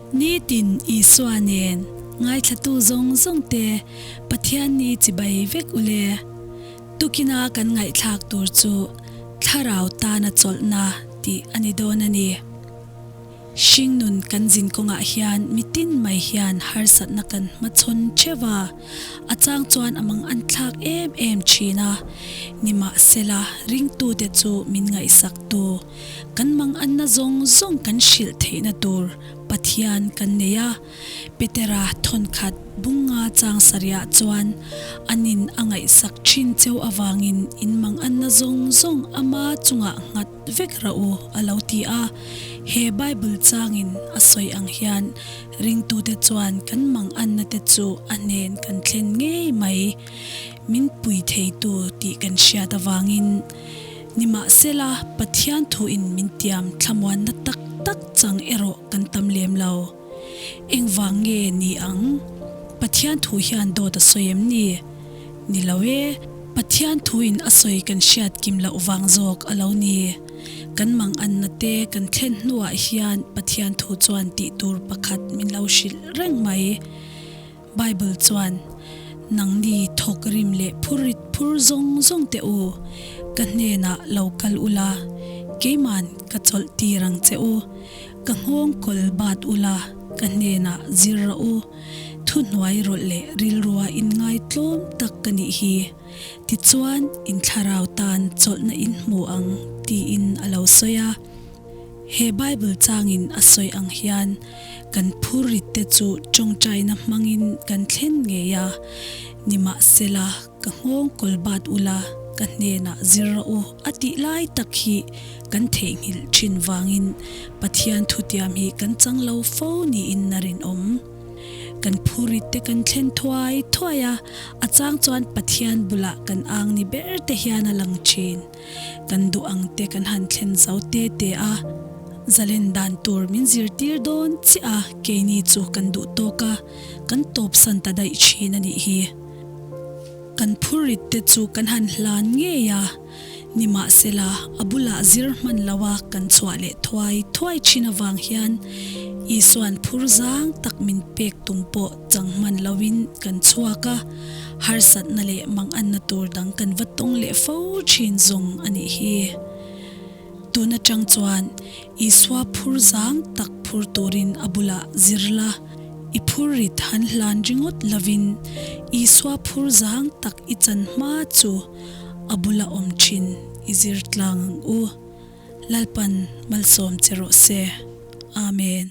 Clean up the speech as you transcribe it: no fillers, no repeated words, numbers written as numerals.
Nitin Isua nen ngaithlatu zawng zawng te Pathian ni chibai vek ule. Tukina kan ngaihthlak tur chu Thlarau tana chawlhna tih a ni dawn a ni. Hringnun kan zin kawngah hian mitin mai hian harsatna kan hmachhawn theuh a, a chang chuan a mang an thlak em em thin a. Nimahsela, ringtute chu min ngaihsaktu, kan mang anna zawng zawng kan hrilh theihna tur Pathian kan nei a. Petera thawnkhat bunga chang sarihah chuan anin a ngaihsak thin cheu avangin in mang anna zawng zawng ama chungah nghat vek rah u a lo ti a. He Bible changin a sawi ang hian ringtute chuan kan mang anna te chu a hnen kan thlen ngei mai min pui theitu tih kan hriat avangin nimahsela Pathian thuin min tiam thlamuanna tak tak chang erawh kan tam lem lo. Engvang nge ni ang? Pathian thu hian dawt a sawi em ni? Ni lo e, Pathian thuin a sawi kan hriat kim loh vang zawk a lo ni. Kan manganna te kan thlen hnuah hian Pathian thu chuan tih tur pakhat min lo hrilh reng mai. Bible chuan, Nangni thawk rim leh phurrit phur zawng zawng teh u, ka hnenah lo kal ula, keiman ka chawlh tir ang che u. Ka nghawng kawl bat ula, ka hnenah zir rawh u. Thuhnuai rawlh leh rilrua inngaitlawm tak ka nih hi. Tichuan, in thlarau tan chawlhna in hmu ang, tiin a lo sawi a. He Bible changin a sawi ang hian kan phurrit te chu tawngtaina hmangin kan thlen ngei a, nimahsela ka nghawng kawl bat ula ka hnenah zir rawh u a tih lai tak hi kan theihnghilh thin vangin Pathian thutiam hi kan chang lo fo niin a rinawm. Kan phurrit te kan thlen thuai thuai a, a chang chuan Pathian bulah kan ang ni ber te hian a lang thin. Kan duh ang te kan han thlen zo te te a, zalen dan tur min zirtir dawn chiah a, keini chu kan duh tawk a, kan tawpsan ta daih thin a nih hi. Kan phurrit te chu kan han hlan ngei a, nimahsela a bulah zir hman lo a kan chhuah leh thuai thuai thin avang hian Isua'n phur zang tak min pek tum pawh chang hman loin kan chhuak a, harsatna leh manganna tur dang kan va tawng leh fo thin zawng a nih hi. Tun atang chuan Isua phur zang tak phur turin a bulah zir la, i phur rit han hlan ringawt lovin Isua phur zang tak i chan hma chu a bula awm thin i zir tlang ang u. Lalpan malsawm che rawh se. Amen.